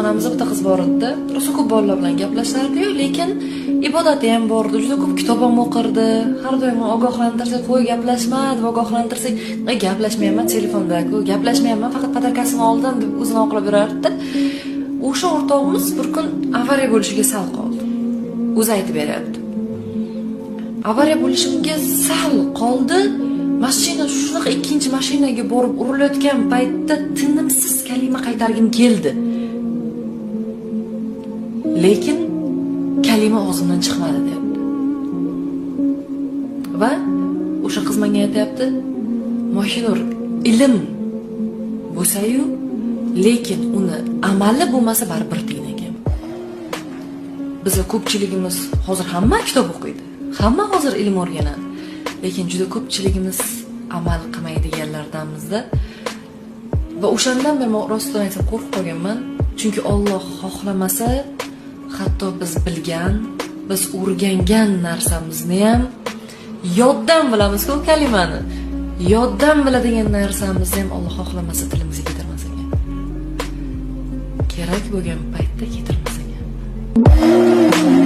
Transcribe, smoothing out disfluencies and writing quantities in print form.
Sinfxonamizda bitta qiz bor edi, rosa ko'p bolalar bilan gaplashardiyu, lekin ibodati ham bor edi, juda ko'p kitob ham o'qirdi. Har doim ogohlantirsak, "Qo'y, gaplashma", deb ogohlantirsak, "Ey, gaplashmayapman, telefonda-ku, gaplashmayapman, faqat подарка sini oldim", deb o'zini oqlab yurardida. O'sha o'rtog'imiz bir kun avariya bo'lishiga sal qoldi. O'zi aytib beryapti: "Avariya bo'lishimga sal qoldi, mashina shunaqa ikkinchi mashinaga borib urilayotgan paytda tinimsiz kalima qaytargim keldi, lekin kalima og'zimdan chiqmadi", deyapti. Va o'sha qiz menga aytyapti: "Mohinur, ilm bo'lsayu, lekin uni amali bo'lmasa, baribir tiyin ekan". Biza ko'pchiligimiz hozir hamma kitob o'qiydi, hamma hozir ilm o'rganadi, lekin juda ko'pchiligimiz amal qilmaydiganlardanmizda. Va o'shandan beri man, rostini aytsam, qo'rqib qolganman, chunki Olloh xohlamasa, hatto biz bilgan, biz o'rgangan narsamizni ham, yoddan bilamizku, kalimani yoddan biladigan narsamizni ham Olloh xohlamasa, tilimizga keltirmas ekan, kerak bo'lgan paytda keltirmas ekan.